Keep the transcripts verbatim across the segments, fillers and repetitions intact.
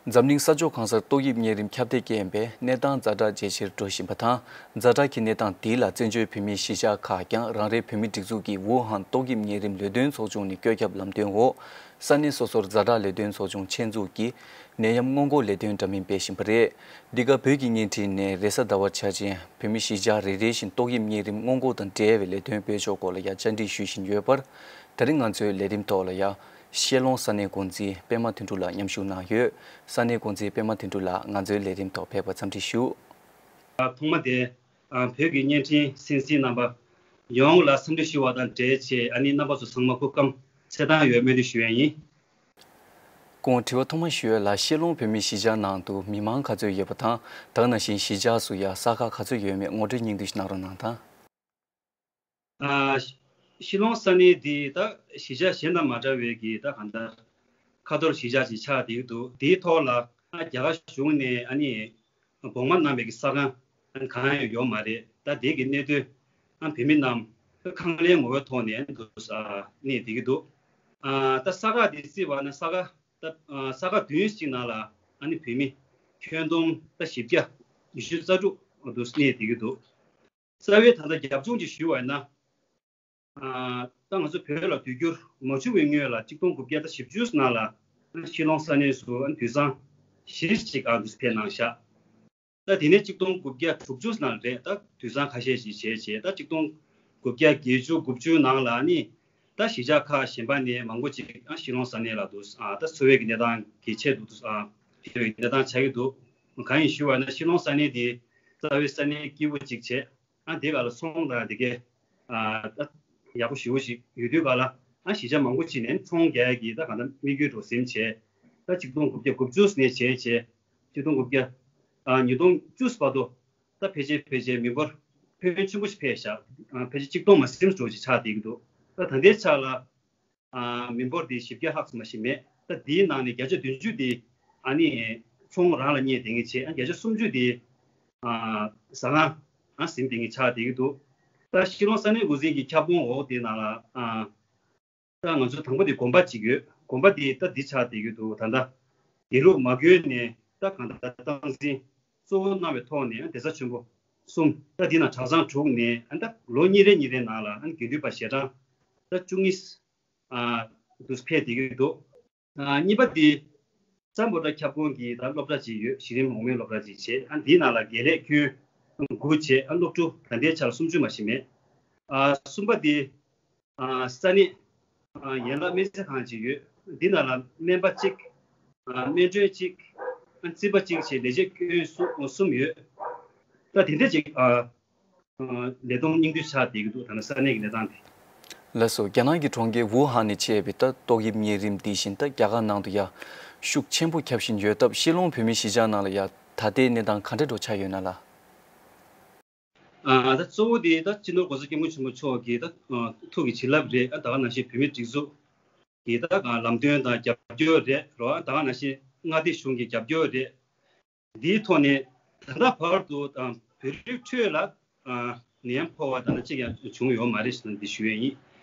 འཛམ་གླིང་ས་ཕྱོགས་གང་སར་ཏོག་དབྱིབས་གཉན་རིམས་ཁྱབ་གདལ་རྐྱེན་པས་གནས་སྟངས་ཛ་དྲག་ཇེ་ཆེར་འགྲོ་བཞིན་པ་དང་། ཛ་དྲག་གི་གནས་སྟངས་འདི་ལ་བཙན་བྱོལ་བོད་མིའི་གཞིས་ཆགས་ཁག་ཀྱང་རང་རེའི་བོད་མིའི་སྒྲིག་འཛུགས་ཀྱིས་ཝུ་ཧན་ཏོག་དབྱིབས་གཉན་རིམས་ལས་དོན་ཚོགས་ཆུང་ནས་བཀོད་ཁྱབ་ལམ་སྟོན་འོག་ས་གནས་སོ་སོར་ཛ་དྲག་ལས་དོན་ཚོགས་ཆུང་ཆེད་འཛུགས་ཀྱིས་ནད་ཡམས་སྔོན་འགོག་ལས་དོན་འདྲ་མིན་སྤེལ་བཞིན་པ་རེད། འདི་ག་བོད་ཀྱི་བརྙན་འཕྲིན་ནས་རེས་གཟའ་ཟླ་བར་འཆར་ཅན་བོད་མི་གཞིས་ཆགས་རེ་རེ་བཞིན་ཏོག་དབྱིབས་གཉན་རིམས་སྔོན་འགོག་དང་འབྲེལ་བའི་ལས་དོན་སྤེལ་ཕྱོགས་སྐོར་ལ་ཡང་བཅར་འདྲི་ཞུ་བཞིན་ཡོད་པར། ད་རིང་ང་ཚོའི་ལས་རིམ་ཐོག་ལ་ཡང་ཤེ་ལོང་ས་གནས་འགོ་འཛིན་པད་མ་དོན་གྲུབ་ལགས་མཉམ་ཞུགས་གནང་ཡོད། ས་གནས་འགོ་འཛིན་པད་མ་དོན་གྲུབ་ལགས་ང་ཚོའི་ལས་རིམ་ཐོག་ཕེབས་པར་འཚམས་འདྲི་ཞུ། ཐོག་མ་དེ་བོད་ཀྱི་བརྙན་འཕྲིན་གསན་གཟིགས་རྣམ་པ་ཡོངས་ལ་འཚམས་འདྲི་ཞུ་བ་དང་འབྲེལ་བྱས། ཨ་ནི་རྣམ་པ་ཚོ་ཚང་མ་སྐུ་ཁམས་ཚེ་དང་ཡོད་སྨོན་འདུན་ཞུ་ཡས་ཡིན། སྐུ་ངོ། དྲི་བ་ཐོག་མ་ཞུ་ཡས་ལ་ཤེ་ལོང་བོད་མིའི་གཞིས་ཆགས་ནང་དུ་མི་མང་ག་ཚོད་ཡོད་པ་དང་། ད་ག་ནང་བཞིན་གཞིས་ཆགས་སུ་ཡང་ས་ཁག་ག་ཚོད་ཡོད་མེད་ངོ་སྤྲོད་སྙིང་བསྡུས་ཤིག་གནང་རོགས་གནང་དང་། ཨ། ཤི་ལོང་ས་གནས་འདི་ད་གཞིས་ཆགས་གཞན་དང་མ་འདྲ་བའི་གི་ད་གང་ལྟར་ཁ་ཐོར་གཞིས་ཆགས་ཅིག་ཆགས་བསྡད་ཀྱི་འདུག་དེའི་ཐོག་ལ་ཨ་རྒྱ་གར་གཞུང་ནས་ཨ་ནི་བོགས་མ་གནང་བའི་གི་ས་ཁང་ཨ་ནི་གང་ཡང་ཡོད་མ་རེད། ད་དེ་གི་གནད་དོན་ཨ་བོད་མི་རྣམས་ཁང་ལས་ངོ་བོའི་ཐོག་ནས་ཨ་ནི་འདུག་ས་གནས་བསྡད་ཀྱི་འདུག་ཨ་ད་ས་ཁག་དེ་བརྩིས་པ་ན་ས་ཁག་ད་ཨ་ས་ཁག་བདུན་ཞིག་ནང་ལ་ཨ་ནི་བོད་མི་ཁྱོན་བསྡོམས་ད་བཞི་བརྒྱ་ཉི་ཤུ་རྩ་དྲུག་འདུག་གནས་བསྡད་ཀྱི་འདུག་རྩ་བའི་ད་ལྟ་རྒྱབ་ལྗོངས་ཅིག་ཞུས་པ་ཡིན་ན། ཨ་ད་ང་ཚོ་བོད་ལ་དུས་འགྱུར་མ་བྱུང་བའི་སྔོན་ལ་ཆིག་སྟོང་དགུ་བརྒྱ་དང་བཞི་བཅུ་ནང་ལ་ཤི་ལོང་ས་གནས་སུ་དུད་ཚང་བཞི་ཅིག་ཨ་འདུག་སེ་ཕེབས་གནང་ཤག་ད་དེ་ནས་ཆིག་སྟོང་དགུ་བརྒྱ་དྲུག་ཅུ་ནང་རེད། ད་དུད་ཚང་ཁ་ཤས་ཤིག་བྱས་བྱས་ད་ཆིག་སྟོང་དགུ་བརྒྱ་བརྒྱད་ཅུ་དགུ་བཅུ་ནང་ལ་ནི་ད་གཞིས་ཆགས་ཁག་གཞན་པ་ནས་མང་པོ་ཅིག་ཨ་ཤི་ལོང་ས་གནས་ལ་འདུག་ཨ་ད་འཚོ་བའི་གི་གནས་སྟངས་གལ་ཆེ་འདུག་ཨ་ཤི་བའི་གནས་སྟངས་ཆགས་ཀྱི་འདུག་གང་ཡིན་ཞུ་བ་ན་ཤི་ལོང་ས་གནས་དེ་རྩ་བའི་ས་གནས་སྐྱིད་པོ་ཅིག་བྱས། ཨ་དེ་ག་ལ་ཚོང་དང་དེ་གའི་ཨ་ད་ཡག་པོ་ཞེ་པོ་ཞིག་ཡོད་དུས་ག་ལ་ཨ་གཞིས་ཆགས་མང་པོ་ཅིག་ནས་ཚོང་རྒྱག་ཡ་གི་ད་ག་ད་དམིགས་ཡུལ་འགྲོ་སེམས་བྱས། ད་ཆིག་སྟོང་དགུ་བརྒྱ་དགུ་བཅུ་ནས་བྱས་བྱས་ཆིག་སྟོང་དགུ་བརྒྱ་ཨ་ཉིས་སྟོང་བཅུ་བར་དུ་ད་ཕལ་ཆེར་ཕལ་ཆེར་མི་འབོར་ཕོན་ཆེན་པོ་ཞིག་ཕེབས་ཤག་ཨ་ཕལ་ཆེར་ཆིག་སྟོང་མ་ཟིན་འགྲོ་ཅིག་ཆགས་བསྡད་ཀྱི་འདུག་ད་ད་ལྟའི་ཆ་ལ། ཨ་མི་འབོར་དེ་བཞི་བརྒྱ་ལྷག་ཙམ་ཞིག་མེད། ད་དེའི་ནང་ནས་བརྒྱ་ཆ་བདུན་ཅུ་དེ་ཨ་ནི་ཚོང་རང་ལ་གཉེར་བསྡད་མཁན་བྱས། ཨ་བརྒྱ་ཆ་སུམ་ཅུ་དེ་ཨ་ཟ་ཁང་ཨ་ཟིན་བསྡད་མཁན་ཆགས་བསྡད་ཀྱི་འདུག་ད་ཤི་ལོང་ས་གནས་འགོ་འཛིན་གྱི་ཁྱབ་ཁོངས་འོག་དེ་ནང་ལ་ཨ་ད་ང་ཚོ་དང་པོ་དེ་དགོན་པ་གཅིག་ཡོད། དགོན་པ་དེ་ད་འདི་ཆགས་བསྡད་ཀྱི་འདུག་ད་ལྟ་དགེ་ལུགས་མ་དགོན་ནས་ད་གང་ལྟར་སྟངས་འཛིན་གཙོ་བོ་གནང་བའི་ཐོག་ནས་ཨ་གདན་ས་ཆེན་པོ་གསུམ། ད་འདི་ནང་གྲྭ་ཚང་དྲུག་ནས་ཨ་ད་ལོ་གཉིས་རེ་གཉིས་རེ་ནང་ལ་ཨ་དགེ་འདུན་པ་ཞལ་གྲངས་ད་བཅུ་གཉིས་ཨ་འདུག་ཕེབས་བསྡད་ཀྱི་འདུག་ཨ་གཉིས་པ་དེ་སམ་བྷོ་ཊ་ཁྱབ་ཁོངས་ཀྱི་ད་སློབ་གྲྭ་ཅིག་ཡོད། གཞི་རིམ་འོག་མའི་སློབ་གྲྭ་ཅིག་བྱས། ཨ་འདིའི་ནང་ལ་དགེ་ལས་ཁྱོན་དགུ་བྱས། ཨ་སློབ་ཕྲུག་ད་ལྟའི་ཆར་སུམ་ཅུ་མ་ཞིག་མེད། ཨ་གསུམ་པ་དེ་ཨ་ས་གནས་ཨ་ཡན་ལག་སྨན་རྩིས་ཁང་ཅིག་ཡོད། འདི་ནང་ལ་སྨན་པ་གཅིག་ཨ་སྨན་གྲོན་གཅིག་ཨ་རྩིས་པ་གཅིག་བྱས་ལས་བྱེད་ཁྱོན་གསུམ་གསུམ་ཡོད། ད་དེ་འདྲ་ཅིག་ཨ། ལས་སྡོམ་སྙིང་བསྡུས་ཆགས་བསྡད་ཀྱི་འདུག་ད་ནི་ས་གནས་ཀྱི་གནས་སྟངས་དེ། ལགས་སོ། རྒྱ་ནག་གི་གྲོང་ཁྱེར་ཝུ་ཧན་ནས་མཆེད་པའི་ད་ཏོག་དབྱིབས་གཉན་རིམས་འདི་བཞིན་ད་རྒྱ་གར་ནང་དུ་ཡང་ཤུགས་ཆེན་པོ་ཁྱབ་བཞིན་ཡོད་སྟབས། ཤི་ལོང་བོད་མིའི་གཞིས་ཆགས་ནང་ལ་ཡང་ད་ལྟའི་གནས་སྟངས་ག་འདྲ་འདྲ་ཆགས་ཡོད་ན་ལགས། ཨ་ད་གཙོ་བོ་དེ་ད་སྤྱི་ནོར་༸གོང་ས་༸སྐྱབས་མགོན་ཆེན་པོ་མཆོག་གི་ད་ཐུགས་ཀྱི་བྱིན་རླབས་རེད། ད་ག་ནང་བཞིན་བོད་མིའི་སྒྲིག་འཛུགས་ཀྱི་ད་ལམ་སྟོན་དང་རྒྱབ་སྐྱོར་རེད་རོ། ད་ག་ནང་བཞིན་མངའ་སྡེ་གཞུང་གི་རྒྱབ་སྐྱོར་རེད། འདིའི་ཐོག་ནས་ད་ལྟ་བར་དུ་ཨ་བོད་རིགས་ཁྲོད་ལ་ཨ་ནད་ཡམས་ཕོག་པ་ད་ལྟ་གཅིག་ཀྱང་བྱུང་ཡོད་མ་རེད་ཟེར་ནས་འདི་ཞུ་ཡས་ཡིན།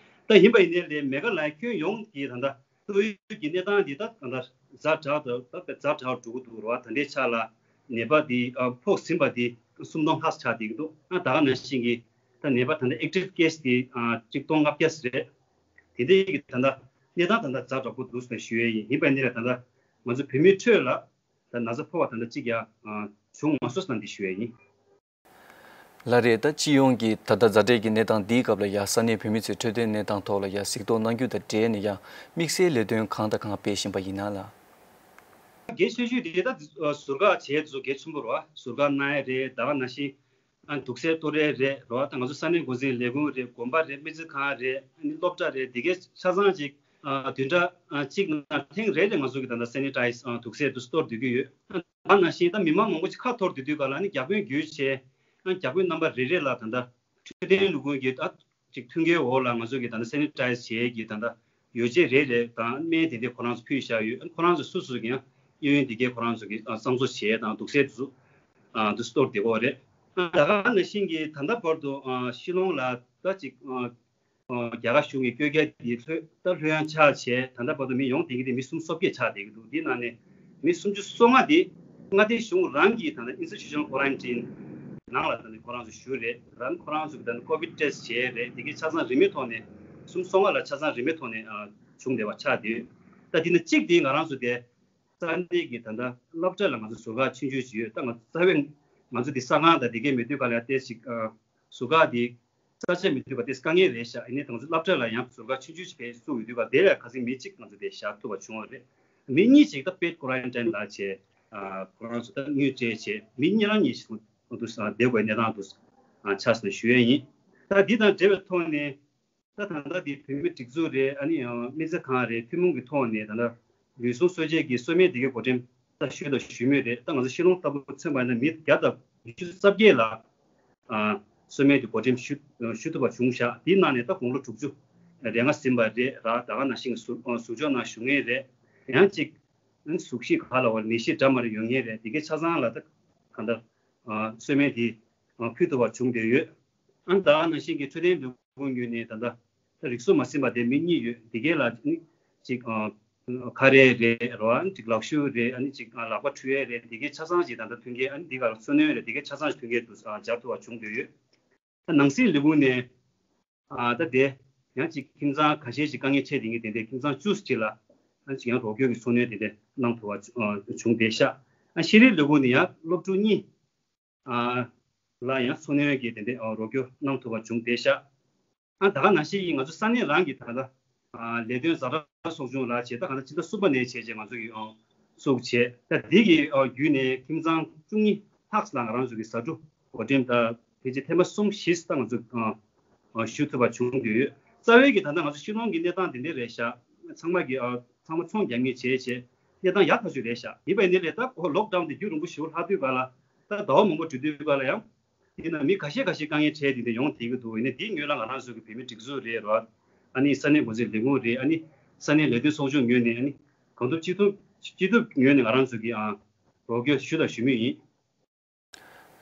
ད་ཡིན་པ་ཡིན་ནའི་ལས་མེ་གྷ་ལ་ཡ་ཁྱོན་ཡོངས་ཀྱི་ད་ལྟ་ཏོག་དབྱིབས་ཀྱི་གནས་སྟངས་འདི་ད་ད་ལྟ་ཛ་དྲག་ཏུ་ད་ཛ་དྲག་འགྲོ་གི་འདུག་རེད་བ། ད་ལྟའི་ཆ་ལ་ནད་པ་འདི་ཨ་ཕོག་ཟིན་པ་འདི་སུམ་སྟོང་ལྷག་ཆགས་བསྡད་ཀྱི་འདུག་ཨ་ད་ག་ནང་བཞིན་གྱི་ད་ནད་པ་ད་ལྟ་ཨེག་ཊིབ་ཀེ་སི་འདི་ཨ་གཅིག་སྟོང་ལྔ་བརྒྱ་རེད། དེ་འདྲའི་གི་ད་ལྟ་གནས་སྟངས་ད་ལྟ་ཛ་དྲག་པོ་འདུག་ཟེར་ནས་ཞུ་ཡས་ཡིན། ཡིན་པ་ཡིན་ནའི་ལས་ད་ལྟ་ང་ཚོ་བོད་མིའི་ཁྲོད་ལ་ད་ན་ཚ་ཕོག་པ་ད་ལྟ་གཅིག་ཀྱང་ཨ་བྱུང་མ་སོང་ཟེར་ནས་འདི་ཞུ་ཡས་ཡིན། ལགས་རེད། ད་སྤྱི་ཡོངས་ཀྱི་ད་ལྟ་ཛ་དྲག་གི་གནས་སྟངས་འདིའི་སྐབས་ལ་ཡང་ས་གནས་བོད་མི་ཚོའི་འཕྲོད་བསྟེན་གནས་སྟངས་ཐོག་ལ་ཡང་གཟིགས་རྟོག་གནང་རྒྱུ་དང་འབྲེལ་ནས་ཡང་དམིགས་བསལ་ལས་དོན་གང་དང་གང་སྤེལ་བཞིན་པ་ཡིན་ན་ལགས། གལ་ཆེ་ཤོས་དེ་ད་ཟུར་བཀག་བྱས་དུས་གལ་ཆེན་པོ་རེད་བ། ཟུར་བཀག་གནང་ཡས་རེད། ད་ག་ནང་བཞིན་ཨ་དུག་སེལ་གཏོར་ཡས་རེད་རེད་བ། ད་ང་ཚོ་ས་གནས་འགོ་འཛིན་ལས་ཁུངས་རེད། དགོན་པ་རེད། སྨན་རྩིས་ཁང་རེད། ཨ་ནི་སློབ་གྲྭ་རེད། འདི་གའི་ཆ་ཚང་ཅིག་ཨ་བདུན་ཕྲག་ཨ་གཅིག་ནང་ཐེངས་རེ་རེ་ང་ཚོ་གི་ད་ལྟ་སེ་ནི་ཊའི་ཛི་ཨ་དུག་སེལ་དུ་གཏོར་སྡོད་ཀྱི་ཡོད། ཨ་ད་ནང་བཞིན་ད་མི་མང་མང་པོ་ཅིག་ཁ་འཐོར་སྡོད་དུས་ག་ལ་ཨ་ནི་བརྒྱ་དཔོན་བརྒྱུད་བྱས་ཨ་བརྒྱ་དཔོན་རྣམ་པ་རེ་རེ་ལ་ད་ལྟ་འཕྲོད་བསྟེན་ལས་ཁུངས་ཀྱི་ཨ་ཅིག་མཐུན་རྐྱེན་འོག་ལ་ང་ཚོ་གི་ད་ལྟ་སེ་ནི་ཊའི་ཛི་བྱས་ཀྱི་ད་ལྟ་ཡོ་བྱད་རེ་རེ་དང་སྨན་དེ་འདྲ་ཁོ་རང་ཚོ་ཕུལ་བཞག་ཡོད། ཁོ་རང་ཚོ་སོ་སོ་གི་ཡང་གཡས་གཡོན་དེ་གའི་ཁོ་རང་ཚོ་གི་གཙང་བཟོ་བྱས་དང་དུག་སེལ་དུ་དུ་སྟོར་བསྡད་ཀྱི་ཡོད་རེད། ད་ག་ནང་བཞིན་གྱི་ད་ལྟ་བར་དུ་ཤི་ལོང་ལ་ད་ཅིག་རྒྱ་གར་གཞུང་གི་བཀོད་རྒྱ་དེ་ལྷོད་ད་ལྷོད་ཡངས་ཆགས་བྱས། ད་ལྟ་བར་དུ་མི་ཡོང་བསྡད་ཀྱི་དེ་མི་སུམ་ཅུ་སོ་བརྒྱད་ཆགས་བསྡད་ཀྱི་འདུག་འདི་ནང་ནས་ མི་སུམ་ཅུ་སོ་ལྔ་དེ་མངའ་སྡེ་གཞུང་རང་གི་ད་ལྟ་institutional quarantine ནང་ལ་ད་ལྟ་ཁོ་རང་ཚོ་བཞུགས་རེད། རང་ཁོ་རང་ཚོ་གི་ད་ལྟ་COVID test བྱས་རེད། དེ་གའི་ཆ་ཚང་རིན་མེད་ཐོག་ནས་སུམ་ཅུ་སོ་ལྔ་ལ་ཆ་ཚང་རིན་མེད་ཐོག་ནས་ཨ་བྱུང་བསྡད་པ་ཆགས་བསྡད་ཡོད། ད་དེ་ནས་གཅིག་དེ་ང་རང་ཚོ་དེ་ས་གནས་ཀྱི་ད་ལྟ་སློབ་གྲྭ་ལ་ང་ཚོ་ཟུར་བཀག་ཆུང་ཆུང་ཞིག་ཡོད། ད་ང་རྩ་བའི་ང་ཚོ་དེ་ས་ཁང་དང་དེ་གའི་མེད་དུས་ག་ལ་ཡ་ཏོག་ཙམ་ཨ་ཟུར་བཀག་དེ་ས་ཆ་མི་འདུག་པ་དེ་དཀའ་ངལ་རེད་ཤག་ཡིན་ནའི་ང་ཚོ་སློབ་གྲྭ་ལ་ཡང་ཟུར་བཀག་ཆུང་ཆུང་ཞིག་བྱས་བཙུགས་ཡོད་དུས་ག་དེ་ལ་ཁ་སང་མི་གཅིག་ང་ཚོ་དེ་བཞག་ཐུབ་པ་བྱུང་བ་རེད། མི་གཉིས་ཅིག་ད་paid quarantine ལ་བྱས་ཨ་ཁོ་རང་ཚོ་ད་དངུལ་སྤྲད་བྱས་མི་གཉིས་རང་གཉིས་ཤིག་ང་ཚོ་བསྡད་དགོས་གནས་སྟངས་དུ་ཨ་ཆགས་སོང་ཞུ་ཡས་ཡིན། ད་འདི་དང་འབྲེལ་བའི་ཐོག་ནས། ད་ད་ལྟ་འདི་བོད་མི་སྒྲིག་འཛུགས་རེད། ཨ་ནི་ཡང་སྨན་རྩིས་ཁང་རེད། ཐུན་མོང་གི་ཐོག་ནས་ད་ལྟ་རུལ་སུངས་གསོ་དཔྱད་ཀྱི་གསོལ་སྨན་དེ་གའི་འགོ་འགྲེམས་ད་ཞུས་དང་ཞུ་མུས་རེད། ད་ང་ཚོ་ཤི་ལོང་ལྟ་བུ་མཚོན་པ་ཡིན་ན་མི་བརྒྱ་དང་ཉི་ཤུ་རྩ་བརྒྱད་ལ་ཨ་གསོལ་སྨན་དེ་འགོ་འགྲེམས་ཞུ་ཞུ་ཐུབ་པ་བྱུང་ཤག་དེའི་ནང་ནས་ད་དགུང་ལོ་དྲུག་ཅུ་རེ་ལྔ་ཟིན་པ་རེད། ར་ད་ག་ནང་བཞིན་གྱི་ཟུར་ཟུར་འཇོག་ནང་ཞུགས་མཁན་རེད། ཡང་གཅིག་གཟུགས་གཞི་ག་ལ་བ་ནད་གཞི་འདྲ་མ་རེ་ཡོད་མཁན་རེད། དེ་གའི་ཆ་ཚང་ལ་ད་གང་ལྟར་གསོལ་སྨན་དེ་ཕུལ་ཐུབ་པ་བྱུང་བསྡད་ཡོད། ཨ་ནི་ད་ག་ནང་བཞིན་གྱི་འཕྲོད་བསྟེན་ལས་ཁུངས་ངོས་ནས་ད་ལྟ་ད་རིགས་སུ་མ་ཟིན་པ་དེ་མི་གཉིས་ཡོད། དེ་གའི་ལ་ནི་གཅིག་ཁ་རས་རེད་རོ། ཨ་ནི་གཅིག་ལག་ཤུབས་རེད། ཨ་ནི་གཅིག་ལག་པ་འཁྲུ་ཡས་རེད། དེ་གའི་ཆ་ཚང་ཞིག་ད་ལྟ་མཐུན་རྐྱེན། ཨ་ནི་དེ་ག་ལ་འཚོ་སྣོན་རེད། དེ་གའི་ཆ་ཚང་ཞིག་མཐུན་རྐྱེན་དུ་སྦྱར་ཐུབ་པ་བྱུང་བསྡད་ཡོད། ད་ནང་སྲིད་ལས་ཁུངས་ནས་ཨ་ད་དེ་ཡང་གཅིག་ཁྱིམ་ཚང་ཁ་ཤས་ཤིག་དཀའ་ངལ་འཕྲད་བསྡད་མཁན་དེ་འདྲའི་ཁྱིམ་ཚང་བཅུ་གཅིག་ལ་ཨ་གཅིག་ཡང་རོགས་སྐྱོར་གྱི་འཚོ་སྣོན་དེ་འདྲ་གནང་ཐུབ་པ་བྱུང་བསྡད་ཤག་ཨ་ཤེས་རིག་ལས་ཁུངས་ནས་ཡང་སློབ་ཕྲུག་གཉིས་ཨ་ལ་ཡང་འཚོ་སྣོན་གྱི་དེ་འདྲའི་ཨ་རོགས་སྐྱོར་གནང་ཐུབ་པ་བྱུང་བསྡད་ཤག་ཨ་ད་ག་ནང་བཞིན་ཡིན། ང་ཚོ་ས་གནས་རང་གི་ད་ལྟ་ཨ་ལས་དོན་ཛ་དྲག་ཚོགས་ཆུང་ལ་བྱས། ད་ག་ད་ཕྱི་ཟླ་གསུམ་པ་ནས་བྱས་བྱས་ང་ཚོ་གི་ཨ་བཙུགས་བྱས། ད་འདི་གི་ཨ་བརྒྱུད་ནས་ཁྱིམ་ཚང་བཅུ་གཉིས་ལྷག་ལ་ང་རང་ཚོ་གི་ཟ་འབྲུ་འགོ་འགྲེམས་ད་ཕལ་ཆེར་ཐེངས་མ་གསུམ་བཞི་ད་ང་ཚོ་ཨ་ཨ་ཞུ་ཐུབ་པ་བྱུང་ཡོད། རྩ་བའི་གི་ད་ལྟ་ང་ཚོ་ཤི་ལོང་གི་གནས་སྟངས་དེ་འདྲ་རེད་ཤག་ཚང་མ་གི་ཨ་ཚང་མ་ཚོང་རྒྱག་མཁན་བྱས་བྱས་གནས་སྟངས་ཡག་ཐག་ཆོད་རེད་ཤག་ཡིན་པ་ཡིན་ནའི་ལས་ད་ལོག་ཌའུན་དེ་རྒྱུན་རིང་པོ་ཞིག་ལྷག་དུས་ག་ལ་ད་ཟླ་བ་མང་པོ་འགྲོ་དུས་ག་ལ་ཡང་། དེ་ན་མི་ཁ་ཤས་ཁ་ཤས་དཀའ་ངལ་འཕྲད་དེ་འདྲ་ཡོང་བསྡད་ཀྱི་འདུག་ཡིན་ནའི་དེའི་སྔོན་ལ་ང་རང་ཚོ་གི་བོད་མི་སྒྲིག་འཛུགས་རེད་རོ། ཨ་ནི་ས་གནས་འགོ་འཛིན་ལས་ཁུངས་རེད། ཨ་ནི་ས་གནས་ལས་དོན་ཚོགས་ཆུང་ངོས་ནས། ཨ་ནི་གང་ཐུབ་ཅི་ཐུབ་ཅི་ཐུབ་ངོས་ནས་ང་རང་ཚོ་གི་ཨ་རོགས་སྐྱོར་ཞུ་དང་ཞུ་མུས་ཡིན།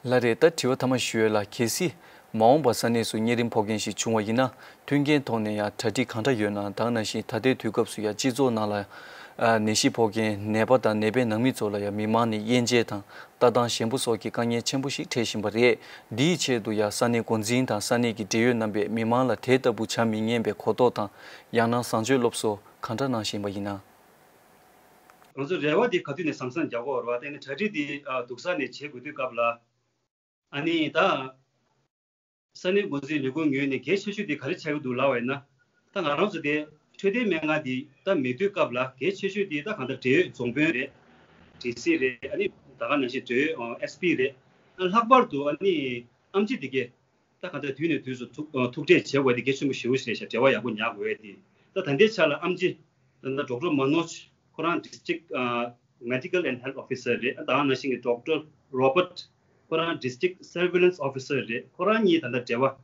ལགས་རེད། ད་དྲི་བ་ཐ་མ་ཞུ་ཡས་ལ། གལ་སྲིད་མ་འོངས་པར་ས་གནས་སུ་གཉན་རིམས་ཕོག་མཁན་ཞིག་བྱུང་བ་ཡིན་ན། མཐུན་རྐྱེན་ཐོག་ནས་ཡང་གྲ་སྒྲིག་གང་འདྲ་ཡོད་ན། ད་ག་ནང་བཞིན་ད་ལྟའི་དུས་སྐབས་སུ་ཡང་སྤྱི་ཚོགས་ནང་ལ་ཨ་ནད་གཞི་ཕོག་མཁན་ནད་པ་དང་ནད་པའི་ནང་མི་ཚོ་ལ་ཡང་མི་མང་ནས་དབྱེ་འབྱེད་དང་ལྟ་སྟངས་ཞན་པོ་སོགས་ཀྱི་དཀའ་ངལ་ཆེན་པོ་ཞིག་འཕྲད་བཞིན་པ་རེད། འདིའི་ཆེད་དུ་ཡང་ས་གནས་འགོ་འཛིན་དང་ས་གནས་ཀྱི་འབྲེལ་ཡོད་རྣམ་པས་མི་མང་ལ་དེ་ལྟ་བུ་བྱ་མི་ཉན་པའི་གོ་རྟོགས་དང་ཡང་ན་བཟང་སྤྱོད་སློབ་གསོ་གང་འདྲ་གནང་བཞིན་པ་ཡིན་ན། ང་ཚོ་རེ་བ་འདི་ག་དུས་ནས་བཟང་བཟང་རྒྱག་གི་ཡོད་རེད་པ། དེ་ནི་གྲ་སྒྲིག་འདི་ཨ་སྡུག་ས་ནས་བྱེད་དགོས་དུས་སྐབས་ལ། ཨ་ནི་ད་ས་གནས་འགོ་འཛིན་ལས་ཁུངས་ངོས་ནས་གལ་ཆེ་ཤོས་དེ་ག་རེ་ཆགས་ཀྱི་འདུག་ལབ་པ་ཡིན་ན། ད་ང་རང་ཚོ་དེ་འཕྲོད་བསྟེན་སྨན་ཁང་འདི་ད་མེད་དུས་སྐབས་ལ་གལ་ཆེ་ཤོས་དེ་ད་གང་ལྟར་འབྲེལ་ཡོད་རྫོང་དཔོན་རེད། ཌི་སི་རེད། ཨ་ནི་ད་ག་ནང་བཞིན་འབྲེལ་ཡོད་ཨེས་པི་རེད། ཨ་ལྷག་པར་དུ་ཨ་ནི་ཨེམ་ཆི་དེ་གས་ད་གང་ལྟར་དུས་ནས་དུས་སུ་ཐུག་ཐུག་འཕྲད་བྱེད་དགོས་དེ་གལ་ཆེན་པོ་ཞེ་པོ་ཞིག་རེད་ཤག་འབྲེལ་བ་ཡག་པོ་ཉར་དགོས་དེ། ད་ད་ལྟའི་ཆ་ལ་ཨེམ་ཆི་ད་ལྟ་ཌོག་ཊར་མ་ནོཇ་ཁོ་རང་ཌིས་ཊྲིག་ཨ་མེ་ཌི་ཀལ་ཨེན་ཌི་ཧེལ་ཐི་ཨོ་ཕི་སར་རེད། ད་ག་ནང་བཞིན་གྱི་ཌོག་ཊར་རོ་བར་ཊི་ཁོ་རང་ཌིས་ཊྲིག་སར་ཝེ་ལན་སི་ཨོ་ཕི་སར་རེད། ཁོ་རང་གཉིས་ད་ལྟ་འབྲེལ་བ་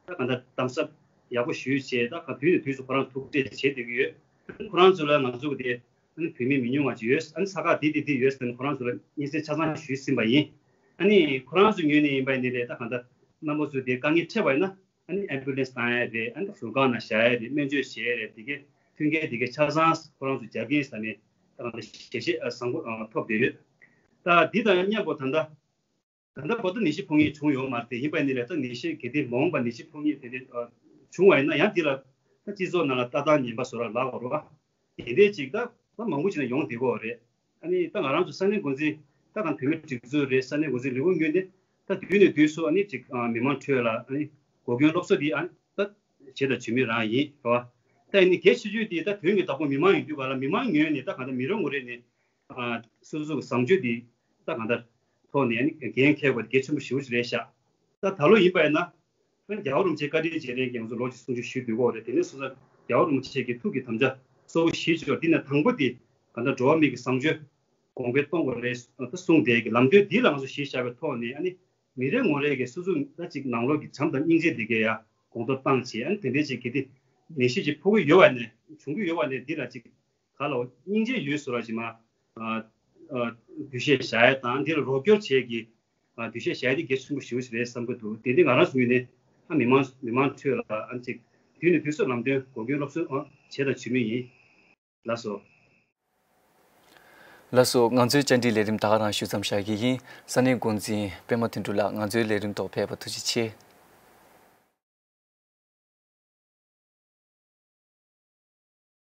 ད་ག་ད་དམ་ཟབ་ཡག་པོ་ཞུས་བྱས། ད་ག་དུས་ནས་དུས་སུ་ཁོ་རང་ཐུག་འཕྲད་བྱེད་བསྡད་ཀྱི་ཡོད། ཁོ་རང་ཚོ་ལ་ང་ཚོ་གི་དེ་ཨ་ནི་བོད་མི་མི་ཉུང་བ་ཅིག་ཡོད། ཨ་ནི་ས་ཁག་དེ་དེ་དེ་ཡོད་ཟེར་ནས་ཁོ་རང་ཚོ་ལ་སྙན་སེང་ཆ་ཚང་ཞུས་ཟིན་པ་ཡིན། ཨ་ནི་ཁོ་རང་ཚོ་ངོས་ནས་ཡིན་པ་ཡིན་ནའི་ལས་ད་ག་ད་རྣམ་པ་ཚོ་དེ་དཀའ་ངལ་འཕྲད་པ་ཡིན་ན། ཨ་ནི་ཨེམ་བུ་ལན་སི་བཏང་ཡས་རེད། ཨ་ནི་ཟུར་ཁང་ནང་བཞག་ཡས་རེད། སྨན་བཅོས་བྱེད་ཡས་རེད། དེ་གའི་མཐུན་རྐྱེན་དེ་གའི་ཆ་ཚང་ཁོ་རང་ཚོ་རྒྱབ་ཀྱིན་ཟ་ནས་ད་ག་ཞལ་བཞེས་བཟང་པོ་ཐོབ་བསྡད་ཡོད། ད་འདི་དང་མཉམ་པོ་ད་ལྟ་ད་ལྟ་བར་དུ་ནད་གཞི་ཕོག་མཁན་བྱུང་ཡོད་མ་རེད་དེ། ཡིན་པ་ཡིན་ནའི་ལས་ད་ནད་གཞི་གལ་ཏེ་མ་འོངས་པ་ནད་གཞི་ཕོག་མཁན་དེ་འདྲ་བྱུང་བ་ཡིན་ན་ཡང་འདི་ལ་ད་སྤྱི་ཚོགས་ནང་ལ་ལྟ་སྟངས་ངན་པ་བཟོ་ར་ལབ་དགོས་རེད་པ། དེ་འདྲས་ཅིག་ད་ད་མང་པོ་ཅིག་ནས་ཡོང་བསྡད་ཀྱི་ཡོད་རེད། ཨ་ནི་ད་ང་རང་ཚོ་ས་གནས་འགོ་འཛིན་ད་གང་བོད་མི་སྒྲིག་འཛུགས་རེད། ས་གནས་འགོ་འཛིན་ལས་ཁུངས་ངོས་ནས་ད་དུས་ནས་དུས་སུ་ཨ་ནི་ཅིག་མི་མང་ཁྲོད་ལ་ཨ་ནི་འགོ་རྒོལ་སློབ་གསོ་འདི་ཨ་ནི་ད་བྱས་དང་བྱེད་མུས་རང་ཡིན་རེད་པ། ད་ཡིན་ནའི་གལ་ཆེ་ཤོས་དེ་ད་དོན་གྱི་བདག་པོ་མི་མང་ཡིན་དུས་ག་ལ་མི་མང་ངོས་ནས་ད་གང་ལྟར་མི་རེ་ངོ་རེ་ནས་སོ་སོ་གི་བཟང་སྤྱོད་དེ་ད་གང་ལྟར་ཐོག་ནས་ཨ་ནི་འགན་འཁྱེར་དགོས་དེ་གལ་ཆེན་པོ་ཞེ་པོ་ཅིག་རེད་ཤག་ད་ད་ལོ་ཡིན་པ་ཡིན་ན། རྒྱལ་བ་རིན་པོ་ཆེ་བཀའ་དྲིན་རྗེས་དྲན་གྱི་ང་ཚོ་ལོ་གཅིག་གསུང་ཆོས་ཞུས་འདུག་གོ་རེད། དེ་ནས་སོང་ཙང་རྒྱལ་བ་རིན་པོ་ཆེ་གི་ཐུགས་ཀྱི་དམ་བཅའ་གཙོ་བོ་བཞི་ཅིག་ཡོད། འདི་ནས་དང་པོ་དེ་གང་ལྟར་འགྲོ་བ་མི་གི་བཟང་སྤྱོད་གོང་འཕེལ་གཏོང་དགོས་རེད་ད་གསུངས་བསྡད་ཀྱི་ལམ་སྟོན་འདི་ལ་ང་ཚོ་གཞི་བཞག་པའི་ཐོག་ནས་ཨ་ནི་མི་རེ་ངོ་རེ་གི་སོ་སོ་ད་ཅིག་ནང་ལོགས་ཀྱི་བྱམས་དང་སྙིང་རྗེ་འདི་གའི་ཡ་གོང་མཐོར་བཏང་བྱས། ཨ་ནི་དེ་འདྲའི་ཅིག་གི་དེ་ནད་གཞི་ཅིག་ཕོག་གི་ཡོད་པ་ནས་བྱུང་གི་ཡོད་པ་ནས་འདི་ལ་ཅིག་ག་ལ་སྙིང་རྗེ་ཡོད་བཟོ་འདྲ་ཅིག་མ་འདུ་ཤེས་བཞག་ཡ་དང་འདི་ལ་རོགས་སྐྱོར་བྱེད་ཀྱི་འདུ་ཤེས་བཞག་ཡ་དེ་གལ་ཆེན་པོ་ཞེ་པོ་ཞིག་རེད་བསམ་གྱི་འདུག་དེ་འདི་ང་རང་ཚོ་ངོས་ནས་ཨ་མི་མང་མི་མང་ཁྲོད་ལ་ཨ་ཅིག་དུས་ནས་དུས་སུ་ལམ་སྟོན་འགོ་འཁྱོལ་སློབ་གསོ་བྱས་དང་བྱེད་མུས་ཡིན། ལགས་སོ། ལགས་སོ། ང་ཚོའི་བཅར་འདྲིའི་ལས་རིམ་ད་ག་རང་ཞུ་མཚམས་བཞག་གི་ཡིན། ས་གནས་འགོ་འཛིན་པད་མ་དོན་གྲུབ་ལགས། ང་ཚོའི་ལས་རིམ་ཐོག་ཕེབས་པར་ཐུགས་རྗེ་ཆེ།